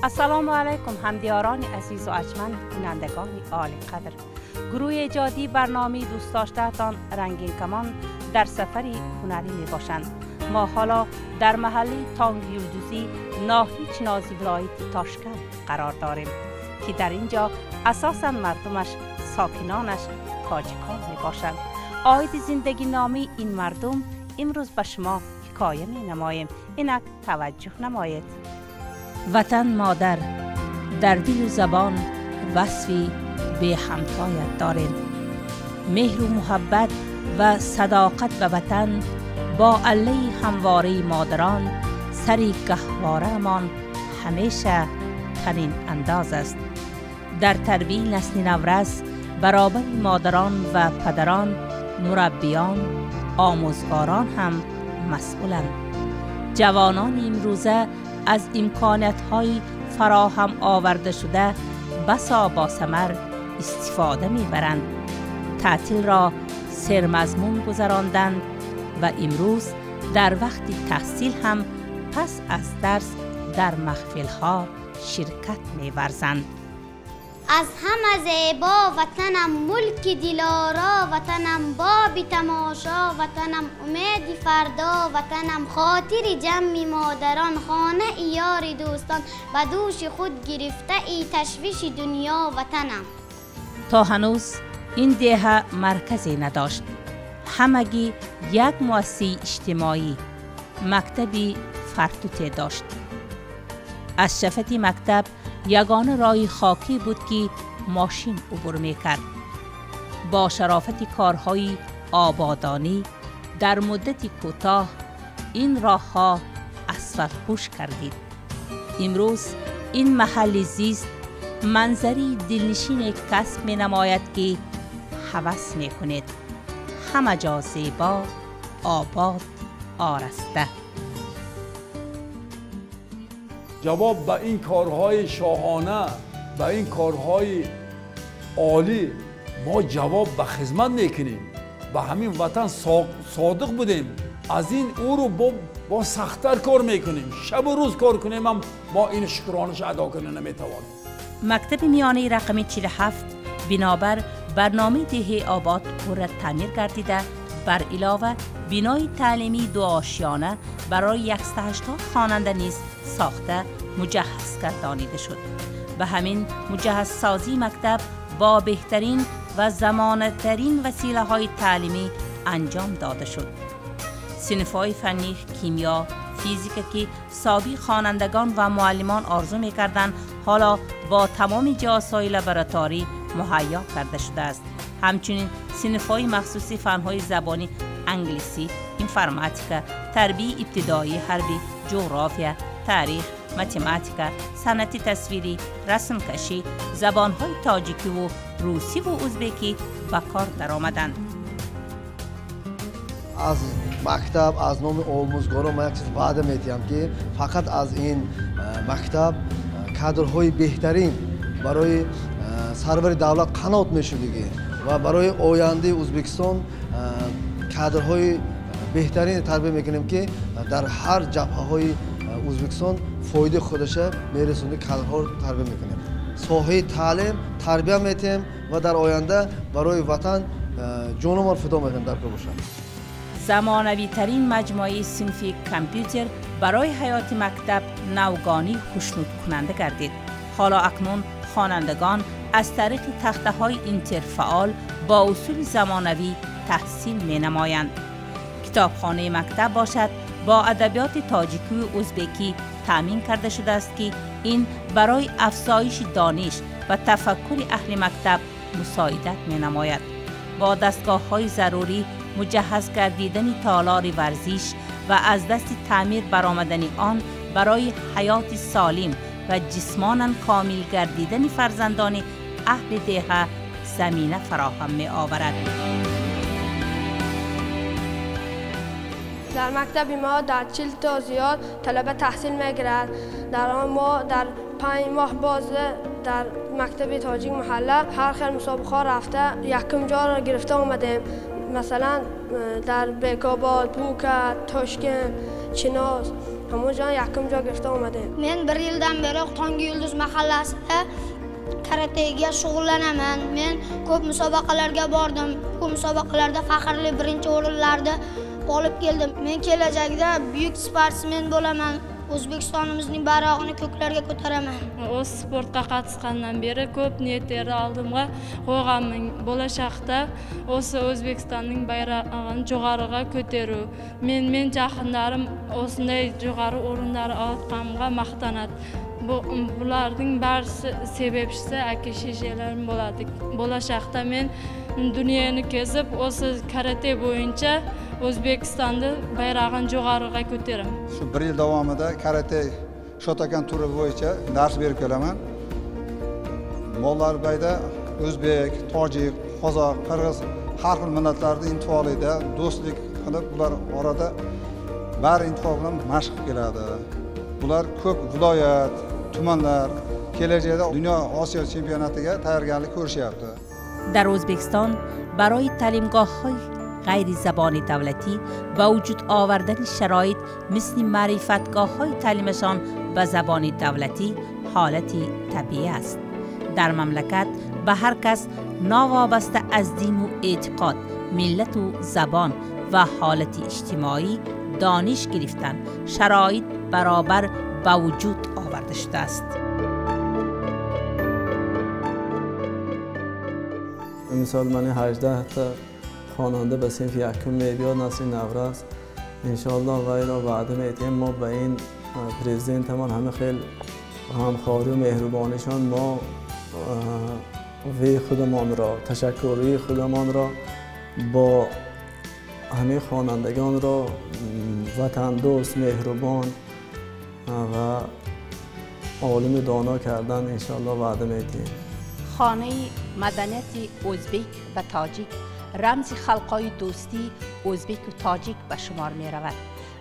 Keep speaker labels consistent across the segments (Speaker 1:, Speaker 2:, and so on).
Speaker 1: Ассалому алайкум ҳамдиёрони азизу арҷманд, бинандагони олиқадр. Гурӯҳи эҷодии барномаи дӯстдоштаатон Рангин Камон дар сафари ҳунарӣ мебошанд. Мо ҳоло дар маҳаллаи Тонг Юлдузӣ, ноҳияи Чинози вилояти Тошканд қарор дорем, ки дар ин ҷо асосан мардумаш, сокинонаш тоҷикон мебошанд. Оиди зиндагиномаи ин мардум имрӯз ба шумо ҳикоя менамоем. Инак таваҷҷӯҳ намоед. Ватан модар, дар дилу забон васфи беҳамтоят дорем. Меҳру муҳаббат ва садоқат ба ватан бо аллаи ҳамвораи модарон сари гаҳвораамон ҳамеша танин андоз аст. Дар тарбияи насли наврас баробари модарон ва падарон, мураббиён, омӯзгорон ҳам масъуланд. Ҷавонони имрӯза аз имкониятҳои фароҳам оварда шуда басо босамар истифода мебаранд. Таътилро сермазмун гузаронданд ва имрӯз дар вақти таҳсил ҳам пас аз дарс дар маҳфилҳо ширкат меварзанд.
Speaker 2: Аз ҳама зебо ватанам, мулки дилоро ватанам, боби тамошо ватанам, умеди фардо ватанам, хотири ҷамъи модарон, хонаи ёри дӯстон, ба дӯши худ гирифтаи ташвиши дунё ватанам.
Speaker 1: То ҳанӯз ин деҳа марказе надошт. Ҳамагӣ як муассисаи иҷтимоӣ, мактаби фартуте дошт. Аз шафати мактаб ягона роҳи хокӣ буд, ки мошин убур мекард. Бо шарофати корҳои ободонӣ дар муддати кӯтоҳ ин роҳҳо асфалтпӯш кардид. Имрӯз ин маҳалли зист манзари дилнишине касб менамояд, ки ҳавас мекунед. Ҳама ҷо зебо, обод, ораста.
Speaker 3: Ҷавоб ба ин корҳои шоҳона, ба ин корҳои олӣ мо ҷавоб ба хизмат мекунем. Ба ҳамин ватан содиқ будем. Аз ин ӯро бо сахттар кор мекунем. Шабу рӯз кор кунем ҳам мо ин шукронаша адо кунем наметавонем.
Speaker 1: Мактаби миёнаи рақами 47 бинобар барномаи деҳаи обод пурра таъмир гардида, бар илова бинои таълимии дуошиёна барои 180 хонанда низ сохта муҷаҳҳаз гардонида шуд. Ба ҳамин муҷаҳҳазсозии мактаб бо беҳтарин ва замонатарин василаҳои таълимӣ анҷом дода шуд. Синфҳои фаннӣ, кимиё, физика, ки собиқ хонандагон ва муаллимон орзу мекарданд, ҳоло бо тамоми ҷиҳозҳои лабораторӣ муҳайё карда шудааст. Ҳамчунин синфҳои махсуси фанҳои забони англисӣ, информатика, тарбияи ибтидоии ҳарбӣ, ҷуғрофия, таърих, математика, санъати тасвирӣ, расмкашӣ, забонҳои тоҷикиву русиву узбекӣ ба кор даромаданд.
Speaker 4: Аз мактаб, аз номи омӯзгорон ман як чиз ваъда медиҳам, ки фақат аз ин мактаб кадрҳои беҳтарин барои сарвари давлат қанот мешудагӣ ва барои ояндаи Ӯзбекистон кадрҳои беҳтарин тарбия мекунем, ки дар ҳар ҷабҳаҳои Ӯзбекистон фоидаи худаша мерасонди кадрҳоро тарбия мекунем. Соҳаи таълим тарбия метиҳем ва дар оянда барои ватан ҷонумон фидо мекунем дар кор бошад.
Speaker 1: Замонавитарин маҷмӯаи синфи компютер барои ҳаёти мактаб навгонӣ хушнудкунанда гардид. Ҳоло акнун хонандагон аз тариқи тахтаҳои интерфаъол бо усули замонавӣ таҳсил менамоянд. Китобхонаи мактаб бошад бо адабиёти тоҷикиву узбекӣ таъмин карда шудааст, ки ин барои афзоиши дониш ва тафаккури аҳли мактаб мусоидат менамояд. Бо дастгоҳҳои зарурӣ муҷаҳҳаз гардидани толори варзиш ва аз дасти таъмир баромадани он барои ҳаёти солим ва ҷисмонан комил гардидани фарзандони аҳли деҳа замина фароҳам меоварад.
Speaker 5: Дар мактаби мо дар 40 то зиёд талаба таҳсил мегирад. Дар он мо дар 5 моҳ боз дар мактаби тоҷик маҳалла ҳар хел мусобиқаҳо рафта якум ҷоро гирифта омадем. Масалан, дар Бекобод, Бука, Тошкент, Чиноз. Ҳамон ҷо якум ҷо гирифта омадем.
Speaker 2: Men bir yildan beri Tonggi Yulduz mahallasida karatega shug'ullanaman. Men ko'p musobaqalarga bordim. Bu musobaqalarda faxrli birinchi o'rinlarni olib keldim. Men kelajakda buyuk sportsmen bo'laman. O'zbekistonimizning bayrog'ini ko'klarga ko'taraman.
Speaker 6: Осы спортқа қатысқаннан бері көп ниеттерді алдымға қойғанмын. Болашақта осы Өзбекстанның байрағын жоғарыға көтеру. Мен жақындарым осындай жоғары орындар алғанға мақтанады. Бұлардың бәрі себепшісі әке шешелерім болады. Болашақта мен дүниені кезіп, осы карате бойынша O'zbekistonda bayrog'ini jo'g'ariga ko'taraman.
Speaker 7: Shu bir yil davomida karate shotokan turi bo'yicha dars berib kelaman. Mollarbayda o'zbek, tojik, qozoq, qirg'iz har xil millatlarni intifolida do'stlik qilib, ular orada bari intifo bilan mashq qilib keladi. Bular ko'p viloyat, tumanlar kelajakda dunyo Osiyo chempionatiga tayyorgarlik ko'rishyapti.
Speaker 1: Дар O'zbekiston барои таълимгоҳҳои ғайри забони давлатӣ ба вуҷуд овардани шароит мисли маърифатгоҳҳои таълимашон ба забони давлатӣ ҳолати табиӣ аст. Дар мамлакат ба ҳар кас новобаста аз дину эътиқод, миллату забон ва ҳолати иҷтимоӣ дониш гирифтан шароит баробар ба вуҷуд оварда шудааст.
Speaker 8: Мисол ман 18 та хонанда ба синфи якум мебиёд, насли наврас. Иншоаллоҳ вайро ваъда медиҳем. Мо ба ин президентамон ҳама хел ҳамхорию меҳрубонишон мо ве худамонро, ташаккурии худамонро бо ҳамин хонандагонро ватандӯст, меҳрубон ва олими доно кардан иншоаллоҳ ваъда медиҳем.
Speaker 1: Хонаи маданияти ӯзбек ва тоҷик рамзи халқҳои дӯстии ӯзбеку тоҷик ба шумор меравад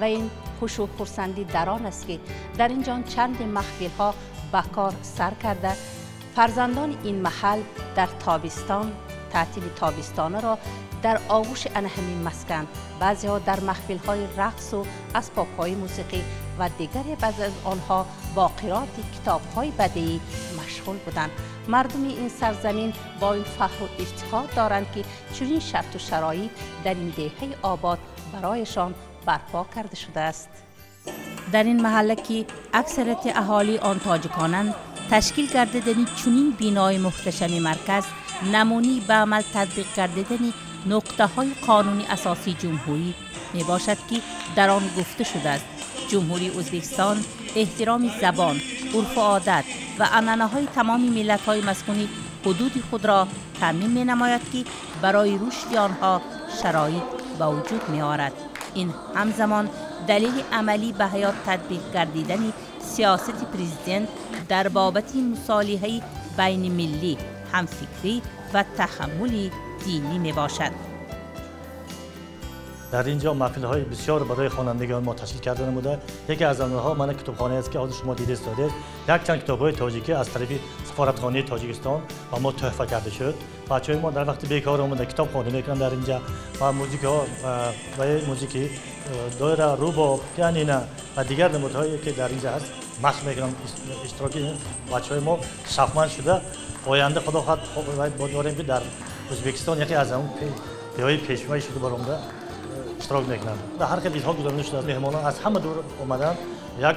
Speaker 1: ва ин хушу хурсандӣ дар он аст, ки дар ин ҷо чанде маҳфилҳо ба кор сар карда, фарзандони ин маҳал дар тобистон таътили тобистонаро дар оғӯши ана ҳамин маскан, баъзеҳо дар маҳфилҳои рақсу асбобҳои мусиқӣ ва дигаре баъзе аз онҳо бо қироати китобҳои бадеӣ машғул буданд. Мардуми ин сарзамин бо ин фахру ифтихор доранд, ки чунин шарту шароит дар ин деҳаи обод барояшон барпо карда шудааст. Дар ин маҳалла, ки аксарияти аҳолии он тоҷиконанд, ташкил гардидани чунин бинои муҳташами марказ намунии ба амал татбиқ гардидани нуқтаҳои қонуни асосии ҷумҳурӣ мебошад, ки дар он гуфта шудааст: Ҷумҳурии Ӯзбекистон эҳтироми забон, урфу одат ва анъанаҳои тамоми миллатҳои маскунӣ ҳудуди худро таъмин менамояд, ки барои рушди онҳо шароит ба вуҷуд меорад. Ин ҳамзамон далели амалӣ ба ҳаёт татбиқ гардидани сиёсати президент дар бобати мусолиҳаи байнимиллӣ, ҳамфикрӣ ва таҳаммули динӣ мебошад.
Speaker 9: Дар ин ҷо маҳфилҳои бисёр барои хонандагон мо ташкил карда намуда. Яке аз онҳо мана китобхона аст, ки ҳозир шумо дида истодед. Якчанд китобҳои тоҷикӣ аз тарафи сафоратхонаи Тоҷикистон ба мо тӯҳфа карда шуд. Бачаҳои мо дар вақти бекор омада китобхонӣ мекунанд дар инҷа ва музикаҳо ва музики доира, рубоб, пианина ва дигар намудҳое ки дар инҷа ҳаст машқ мекунанд. Иштироки бачаҳои мо шавқманд шуда, оянда худо хоҳад дорем, ки дар Ӯзбекистон яке аз ҳамон деҳаҳои пешвои шуда баромада иштирок мекунанд. Дар ҳар хел идҳо гузаронида шудааст. Меҳмонон аз ҳама дур омаданд. Як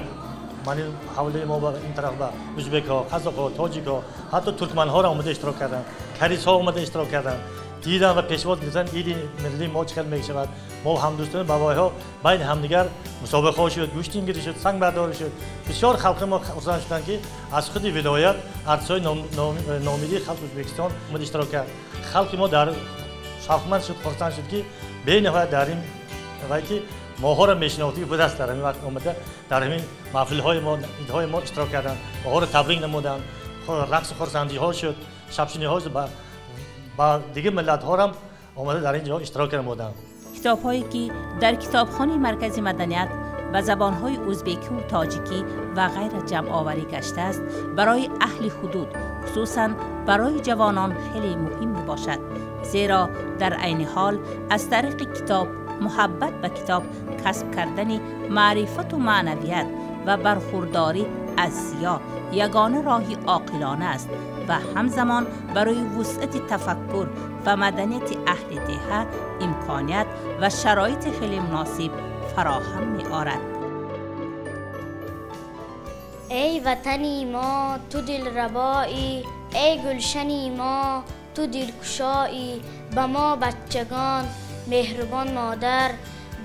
Speaker 9: мани ҳавлаи мо ба ин тараф ба ӯзбекҳо, қазоқҳо, тоҷикҳо, ҳатто туркманҳоро омада иштирок карданд, карисҳо омада иштирок карданд, дидан ва пешвоз гирифтан иди миллии мо чӣ хел мешавад. Мо ҳамдӯстони бавойҳо байни ҳамдигар мусобиқаҳо шуд, гӯштингирӣ шуд, сангбардорӣ шуд. Бисёр халқи мо хурсанд шуданд, ки аз худи вилоят артисҳои номидии халқи Ӯзбекистон омада иштирок кард. Халқи мо дар шавқманд шуд, хурсанд шуд, ки бениҳоят дар ин вай ки моҳоро мешинохтӣ будааст, дар ҳамин вақт омада дар ҳамин маҳфилҳои мо, идҳои мо иштирок карданд, моҳоро табрик намуданд. Рақсу хурсандиҳо шуд, шабшиниҳо шуд, ба дигар миллатҳоам омада дар ин ҷо иштирок намуданд.
Speaker 1: Китобҳое ки дар китобхонаи маркази маданият ба забонҳои ӯзбекиву тоҷикӣ ва ғайра ҷамъоварӣ гаштааст, барои аҳли ҳудуд, хусусан барои ҷавонон хеле муҳим мебошад, зеро дар айни ҳол аз тариқи китоб муҳаббат ба китоб, касб кардани маърифату маънавият ва бархурдорӣ аз зиё ягона роҳи оқилона аст ва ҳамзамон барои вусъати тафаккур ва маданияти аҳли деҳа имконият ва шароити хеле муносиб фароҳам меорад.
Speaker 2: Эй ватани мо, ту дилрабоӣ, эй гулшани мо, ту дилкушоӣ, ба мо бачагон меҳрубон модар,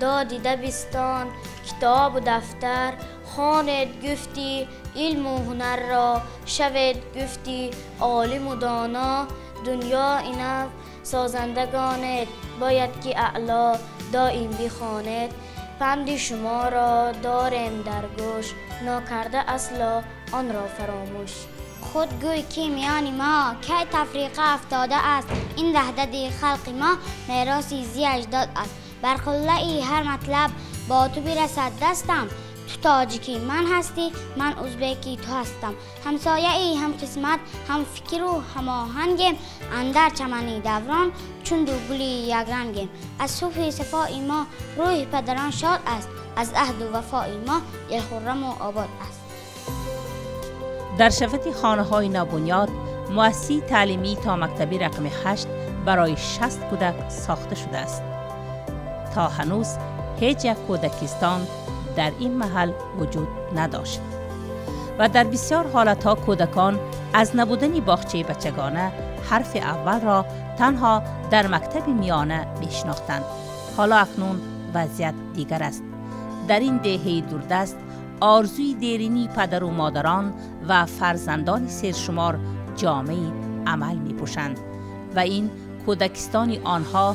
Speaker 2: доди дабистон, китобу дафтар, хонед гуфтӣ илму ҳунарро, шавед гуфтӣ олиму доно, дунё инав созандагонед, бояд ки аъло доим бихонед. Панди шуморо дорем дар гӯш, нокарда асло онро фаромӯш. Худ гӯй ки миёни мо кай тафриқа афтода аст, ин ваҳдати халқи мо мероси зи аҷдод аст. Бар қуллаи ҳар матлаб бо ту бирасад дастам, ту тоҷикӣ ман ҳастӣ, ман узбекӣ ту ҳастам. Ҳамсояи ҳам қисмат, ҳам фикру ҳамоҳангем, андар чамани даврон чун ду гули якрангем. Аз субҳи сафои мо рӯҳи падарон шод аст, аз аҳду вафои мо дилхурраму обод аст.
Speaker 1: Дар шафати хонаҳои нобунёд муассисаи таълимии то мактаби рақами 8 барои 60 кӯдак сохта шудааст. То ҳанӯз ҳеҷ як кӯдакистон дар ин маҳал вуҷуд надошт ва дар бисёр ҳолатҳо кӯдакон аз набудани боғчаи бачагона ҳарфи аввалро танҳо дар мактаби миёна мешинохтанд. Ҳоло акнун вазъият дигар аст. Дар ин деҳаи дурдаст орзуи деринии падару модарон ва фарзандони сершумор ҷомаи амал мепӯшанд ва ин кӯдакистони онҳо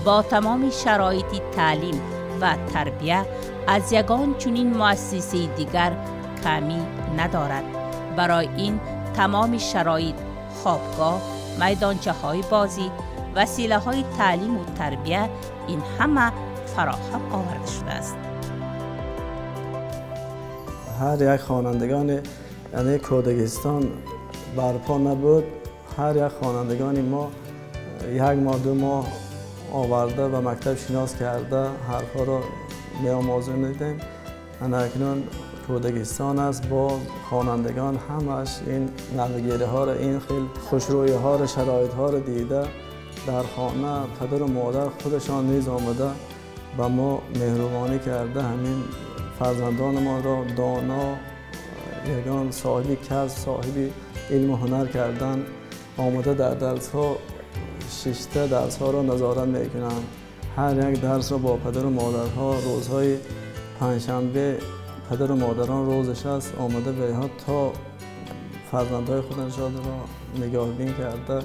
Speaker 1: бо тамоми шароити таълим ва тарбия аз ягон чунин муассисаи дигар камӣ надорад. Барои ин тамоми шароит, хобгоҳ, майдончаҳои бозӣ, василаҳои таълиму тарбия ин ҳама фароҳам оварда шудааст.
Speaker 8: Ҳар як хонандагони яъне кӯдакистон барпо набуд, ҳар як хонандагони мо як моҳ, ду моҳ оварда ба мактаб шинос карда, ҳарфҳоро меомӯзонидем. Акнун кӯдакистон аст, бо хонандагон ҳамаш ин навгириҳоро, ин хел хушрӯиҳоро, шароитҳоро дида дар хона падару модар худашон низ омада ба мо меҳрубонӣ карда, ҳамин фарзандонамонро доно, ягон соҳиби касб, соҳиби илму ҳунар кардан, омода дар дарсҳо шишта дарсҳоро назорат мекунанд. Ҳар як дарсро бо падару модарҳо рӯзҳои панҷшанбе падару модарон рӯзаш аст, омода ба инҳо то фарзандҳои худашонро нигоҳбин карда,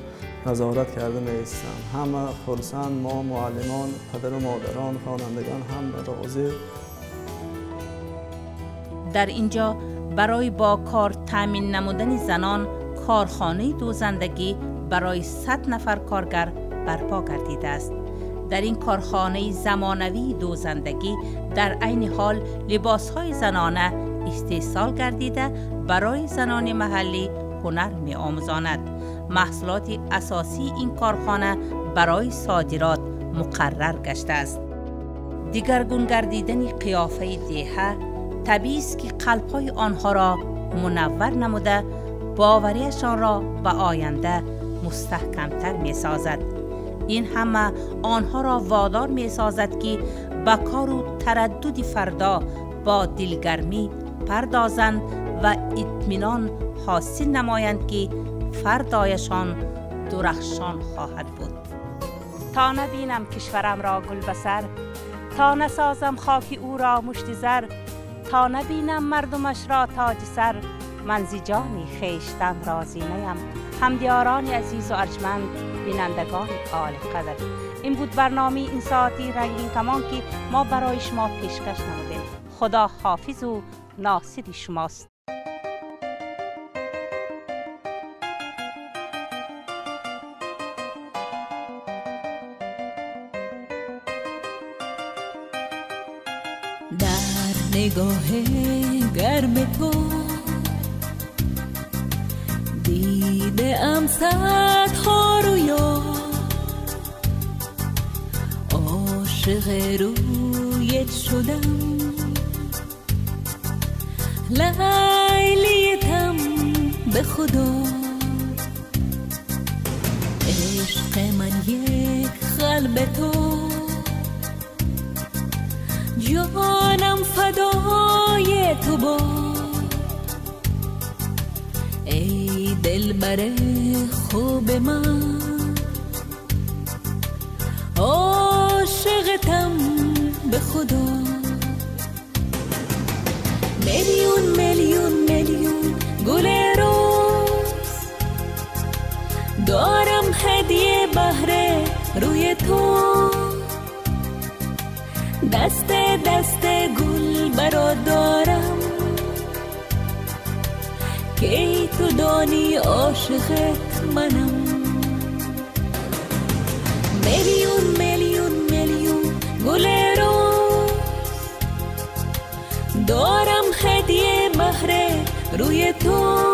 Speaker 8: назорат карда меистанд. Ҳама хурсанд, мо муаллимон, падару модарон, хонандагон ҳама розӣ.
Speaker 1: Дар инҷо барои бо кор таъмин намудани занон корхонаи дӯзандагӣ барои 100 нафар коргар барпо гардидааст. Дар ин корхонаи замонавии дӯзандагӣ дар айни ҳол либосҳои занона истеҳсол гардида барои занони маҳаллӣ ҳунар меомӯзонад. Маҳсулоти асосии ин корхона барои содирот муқаррар гаштааст. Дигаргун гардидани қиёфаи деҳа табиист ки қалбҳои онҳоро мунаввар намуда, боварияшонро ба оянда мустаҳкамтар месозад. Ин ҳама онҳоро водор месозад ки ба кору тараддуди фардо бо дилгармӣ пардозанд ва итминон ҳосил намоянд ки фардояшон дурахшон хоҳад буд. То набинам кишварамро гул ба сар, то насозам хоки ӯро мушти зар, то набинам мардумашро тоҷи сар, ман зи ҷони хештан розӣ наям. Ҳамдиёрони азизу арҷманд, бинандагони олиқадр, ин буд барномаи ин соати рангин камон ки мо барои шумо пешкаш намудем. Худо ҳофизу носири шумост.
Speaker 10: Дар нигоҳи гарми ту дидаам садҳо рӯё, عاشق رویت شدم، لیلیتم به خدا. عشق من یک قلب تو، جانم فدای تو باد. ای دلبر خوب من، عاشقتم به خدا. میلیون میلیون میلیون گل رز دارم هدیه بهر روی تو. دست دست گل برا دارم که تو دانی عاشقت منم. میلیون میلیون میلیون گل رز دارم هدیه بهر روی تو.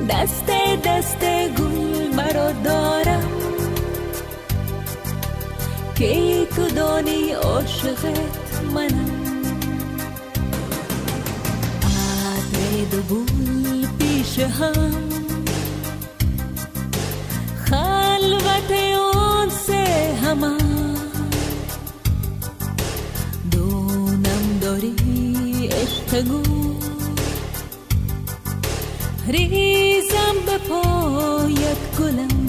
Speaker 10: دست دست گل برا دارم که تو دانی عاشقت منم. عطر دو گل پیش هم، خلوت انس همه. دونم داری عشق گل، ریزم به پایت گلم.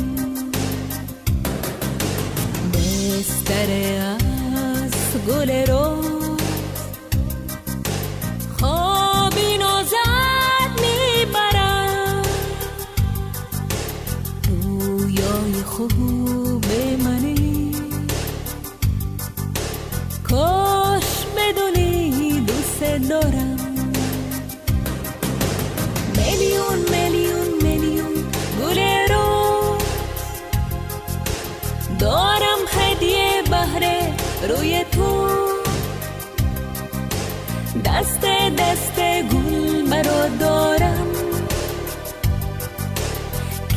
Speaker 10: بستر از گل رز خوابی نازد میبرم. رویای خوب منی، کاش بدونی دوست دارم. میلیون میلیون میلیون گل رز دارم هدیه بهر روی تو. دست دست گل برا دارم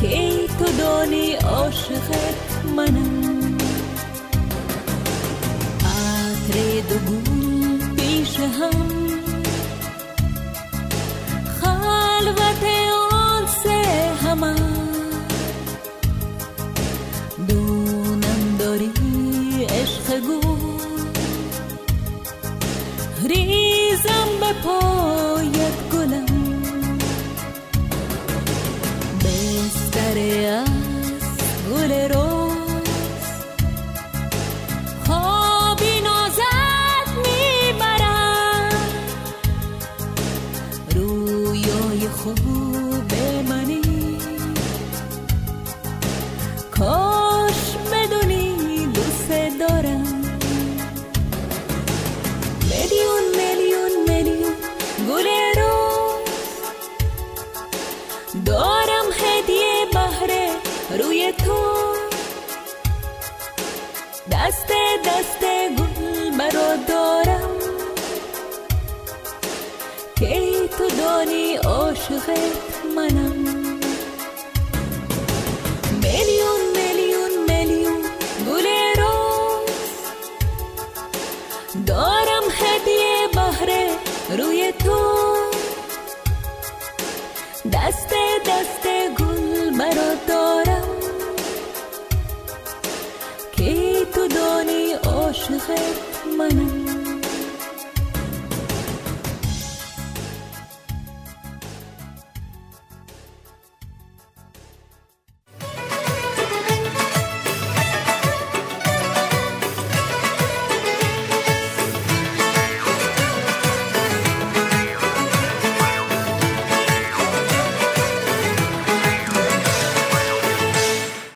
Speaker 10: که تو دانی عاشقت منم. عطر دو گل پیش هم، خلوت انس همه. دونم داری عشق گل، ریزم به پایت گلم. بستر از گل رز خوابی نازد میبرم. رویای خوب منی، کاش بدونی دوست دارم. میلیون میلیون میلیون گل رز دارم هدیه بهر روی تو. دست دست گل برا دارم که تو دانی عاشقت منم. میلیون میلیون میلیون گل رز دارم هدیه بهر روی تو. دست دست گل برا دارم که تو دانی عاشقت منم.